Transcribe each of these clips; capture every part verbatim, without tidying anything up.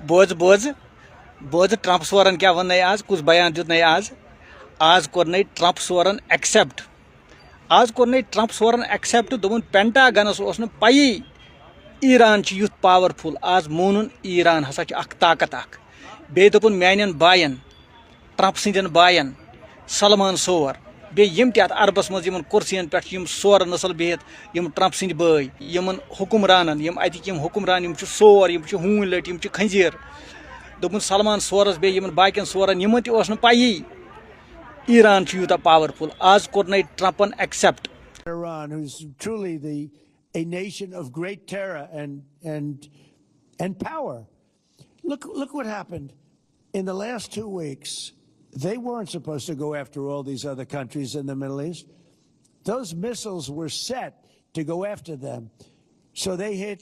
بوز بوز بوز، ٹرمپ سورن کیٛاہ ووٚن نَے آز، کُس بیان دیُت نَے آز؟ آز کوٚر نَے ٹرمپ سورن ایکسپٹ آز کوٚر نَے ٹرمپ سورن ایکسپٹ، دوٚپُن پینٹاگنس اوس نہٕ پَیی ایران چھُ یُتھ پاورفل۔ آز مونُن ایران ہسا چھُ اکھ طاقت اکھ۔ بیٚیہِ دوٚپُن میانٮ۪ن باین ٹرمپ سٕنٛدٮ۪ن باین سلمان سور، بیٚیہِ یِم تہِ اَتھ عربس منٛز یِمن کُرسین پٮ۪ٹھ چھِ، یِم سورٕ نسل بِہِتھ، یِم ٹرمپ سٕنٛدۍ بٲے، یِمن حکمرانن، یِم اَتِکۍ یِم حکمران، یِم چھِ سور، یِم چھِ ہوٗنۍ لٔٹۍ، یِم چھِ خنزیر۔ دوٚپُن سلمان سورس، بیٚیہِ یِمن باقین سورن، یِمن تہِ اوس نہٕ پَیی ایران چھُ یوٗتاہ پاورفل۔ آز کوٚر نَے ٹرمپن accept. Iran, who's truly the a nation of great terror and and and power. Look look what happened in the last two weeks. They weren't supposed to go after all these other countries in the Middle East. Those missiles were set to go after them. So they hit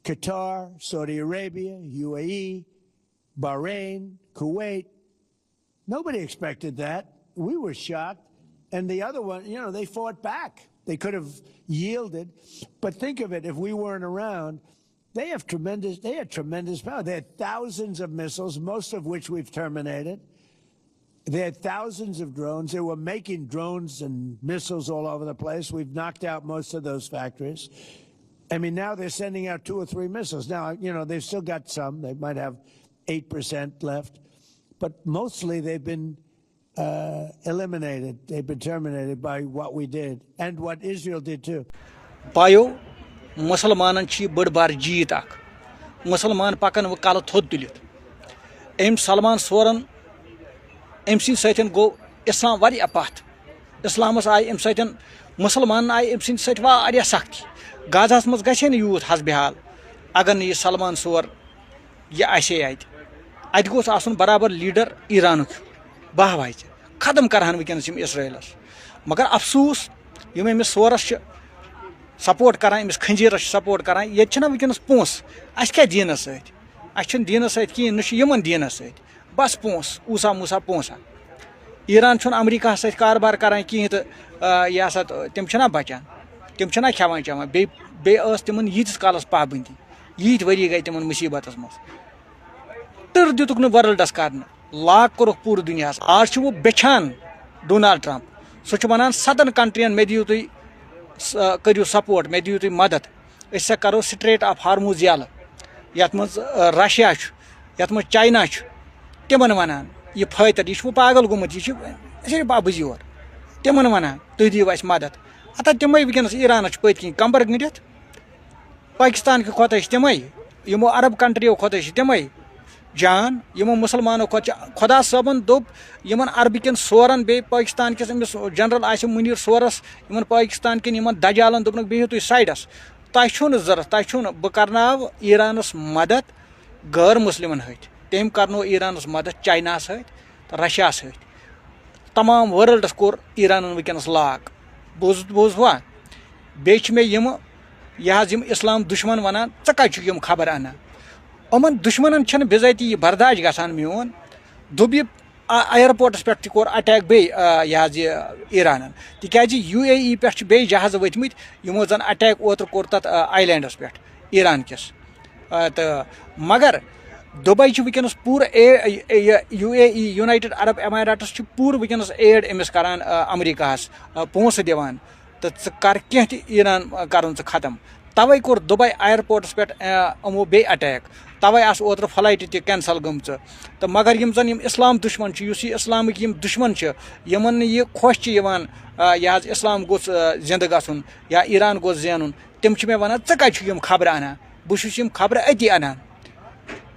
Qatar, Saudi Arabia, U A E, Bahrain, Kuwait. Nobody expected that. We were shocked. And the other one, you know, they fought back. They could have yielded. But think of it, if we weren't around, they have tremendous they had tremendous power. They had thousands of missiles, most of which we've terminated. They had thousands of drones. They were making drones and missiles all over the place. We've knocked out most of those factories. I mean, now they're sending out two or three missiles. Now, you know, they've still got some. They might have eight percent left. But mostly they've been uh, eliminated. They've been terminated by what we did and what Israel did too. بایو، مسلمانن چھِ یہِ بٔڑ بار جیٖت اکھ۔ مسلمان پکن وۄنۍ کلہٕ تھوٚد تُلِتھ۔ أمۍ سلمان سورن، أمۍ سٕنٛدِ سۭتۍ گوٚو اسلام واریاہ پتھ۔ اسلامس آیہِ أمۍ سۭتۍ، مسلمانن آیہِ أمۍ سٕنٛدِ سۭتۍ واریاہ سختی۔ غزہس منٛز گژھِ ہے نہٕ یوٗت حسبِ حال اگر نہٕ یہِ سلمان سور یہِ آسہِ ہے اتہِ۔ اتہِ گوٚژھ آسُن برابر لیڈر ایرانُک۔ واہ واہ ژےٚ۔ ختم کرہن وٕنکیٚنس یِم اسرائیلس۔ مگر افسوس، یِم أمِس سورس چھِ سپورٹ کران، أمِس خنجیرس چھِ سپورٹ کران، ییٚتہِ چھِنہ وٕنکیٚنس پونٛسہٕ۔ اسہِ کیٛاہ دینس سۭتۍ؟ اسہِ چھِنہٕ دینس سۭتۍ کِہیٖنۍ، نہ چھِ یِمن دینس سۭتۍ۔ بس پونٛسہٕ، اوٗسا موٗسا پونٛسا۔ ایران چھُنہٕ امریکہس سۭتۍ کاربار کران کِہیٖنۍ تہٕ، آ، یہِ ہسا تہٕ تِم چھِنہ بچان، تِم چھِنہ کھٮ۪وان چٮ۪وان۔ بیٚیہِ، بیٚیہِ ٲس تِمن ییٖتِس کالس پابندی، ییٖتۍ ؤری گٔے تِمن مُصیبتس منٛز۔ ٹٕر دِتُکھ نہٕ ورلڈس کرنہٕ، لاک کوٚرُکھ پوٗرٕ دُنیاہس۔ آز چھُ وۄنۍ بیچھان ڈونالڈ ٹرمپ، سُہ چھُ ونان ستن کنٹرین مےٚ دِیِو تُہۍ، س-، کٔرِو سپورٹ، مےٚ دِیِو تُہۍ مدد، أسۍ ہسا کرو سٹریٹ آف ہارموز یلہٕ، یتھ منٛز، آ، رشیا چھُ، یتھ منٛز چاینا چھُ، تِمن ونان یہِ فٲطر، یہِ چھُ وۄنۍ پاگل گوٚمُت، یہِ چھُ، أسۍ ہے بابٕز یور، تِمن ونان تُہۍ دِیِو اسہِ مدد۔ ہتا تِمے وٕنکیٚنس ایرانس چھِ پٔتۍ کِنۍ کمبر گٔنڈِتھ۔ پاکستان کہِ کھۄتہٕ چھِ تِمے، یِمو عرب کنٹریو کھۄتہٕ چھِ تِمے جان، یِمو مُسلمانو کھۄتہٕ چھِ۔ خۄدا صٲبن دوٚپ یِمن عربہٕ کٮ۪ن سورن، بیٚیہِ پاکستان کِس أمِس جنرل آصف منیر سورس، یِمن پاکستان کٮ۪ن یِمن دجالن دوٚپنکھ، بِہِو تُہۍ سایڈس، تۄہہِ چھُو نہٕ ضروٗرت، تۄہہِ چھُو نہٕ، بہٕ کرناو ایرانس مدد غٲر مسلمن ہٕتۍ۔ تٔمۍ کرنو ایرانس مدد چایناہس ہٕتۍ تہٕ رشیاہس ہٕتۍ۔ تمام ورلڈس کوٚر ایرانن وٕنکیٚنس لاک۔ بوٗزُتھ، بوٗزوا؟ بیٚیہِ چھِ مےٚ یِمہٕ، یہِ حظ یِم اسلام دُشمن ونان، ژٕ کتہِ چھُکھ یِم خبر انان؟ یِمن دُشمنن چھنہٕ بِذٲتی یہِ برداش گژھان میون۔ دوٚپ یہِ، آ، ایئرپورٹس پٮ۪ٹھ تہِ کوٚر اٹیک بیٚیہِ، آ، یہِ حظ یہِ ایرانن، تِکیازِ یو اے ای پٮ۪ٹھ چھِ بیٚیہِ جہازٕ ؤتھۍ مٕتۍ، یِمو زن اٹیک اوترٕ کوٚر تتھ، آ، آیلینڈس پٮ۪ٹھ ایران کِس۔ آ، تہٕ مگر دُبے چھِ وٕنکیٚنَس پوٗرٕ اے-، یہِ یوٗ اے ای، یونائٹڈ عرب ایماریٹس چھِ پوٗرٕ وٕنکیٚنَس ایڈ أمِس کران، آ، امریکہَس، آ، پونٛسہٕ دِوان، تہٕ ژٕ کر کینٛہہ تہِ ایران، آ، کرُن ژٕ ختم۔ توے کوٚر دُبے ایئرپورٹس پٮ۪ٹھ، آ، یِمو بیٚیہِ اٹیک۔ توے آسہٕ اوترٕ فلائٹ تہِ کینسل گٔمژٕ۔ تہٕ مگر یِم زن یِم اسلام دُشمن چھِ، یُس یہِ اسلامٕکۍ یِم دُشمن چھِ، یِمن نہٕ یہِ خۄش چھِ یِوان، آ، یہِ حظ اسلام گوٚژھ، آ، زندٕ گژھُن یا ایران گوٚژھ زینُن، تِم چھِ مےٚ وَنان، "ژٕ کَتہِ چھُکھ یِم خبرٕ اَنان؟" بہٕ چھُس یِم خبرٕ أتی اَنان۔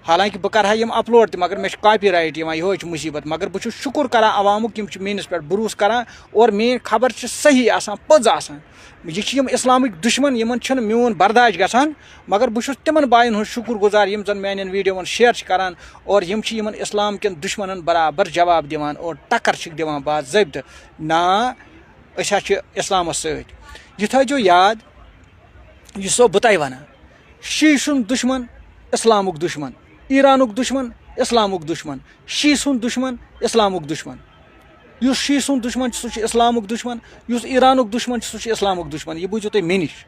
حالانکہِ بہٕ کَرٕ ہا یِم اپلوڈ تہِ، مگر مےٚ چھُ کاپی رایٹ یِوان، یِہوٚے چھُ مُصیٖبت۔ مگر بہٕ چھُس شُکُر کَران عوامُک، یِم چھِ میٛٲنِس پٮ۪ٹھ بروسہٕ کَران اور میٛٲنۍ خبر چھِ صحیح آسان، پٔز آسان۔ یہِ چھِ یِم اِسلامٕکۍ دُشمَن، یِمَن چھُنہٕ میون برداش گژھان، مگر بہٕ چھُس تِمَن بایَن ہُنٛد شُکُر گُزار، یِم زَن میٛانٮ۪ن ویٖڈیووَن شیئر چھِ کَران اور یِم چھِ یِمَن اِسلام کٮ۪ن دُشمَنَن برابر جواب دِوان اور ٹَکَر چھِکھ دِوان باضٲبطہٕ۔ نا، أسۍ حظ چھِ اِسلامَس سۭتۍ۔ یہِ تھٲیزیو یاد، یہِ چھُسو بہٕ تۄہہِ وَنان، شیٖشہِ ہُنٛد دُشمَن، اِسلامُک دُشمَن، ایٖرانُک دُشمَن، اِسلامُک دُشمَن، شیٖشہِ ہُنٛد دُشمَن، اِسلامُک دُشمَن۔ یُس شیٖشہِ ہُنٛد دُشمَن چھُ، سُہ چھُ اِسلامُک دُشمَن، یُس ایٖرانُک دُشمَن چھُ، سُہ چھُ اِسلامُک دُشمَن۔ یہِ بوٗزِو تُہۍ مےٚ نِش۔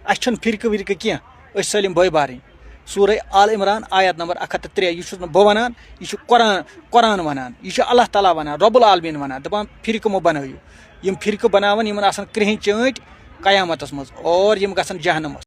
اَسہِ چھُنہٕ فرقہٕ ورقہٕ کینٛہہ، أسۍ سٲلِم بٲے بارٕنۍ۔ سورہ آل عمران آیت نمبر اکھ ہتھ تہٕ ترٛےٚ، یہِ چھُس نہٕ بہٕ وَنان، یہِ چھُ قرآن، قرآن وَنان، یہِ چھُ اللہ تعالیٰ وَنان، رب العالمین وَنان، دَپان فرقہٕ مہٕ بَنٲیِو۔ یِم فرقہٕ بَناوَن، یِمَن آسَن کرٛہِنۍ چٲنٛٹۍ قیامَتَس منٛز، اور یِم گژھن جہنمَس۔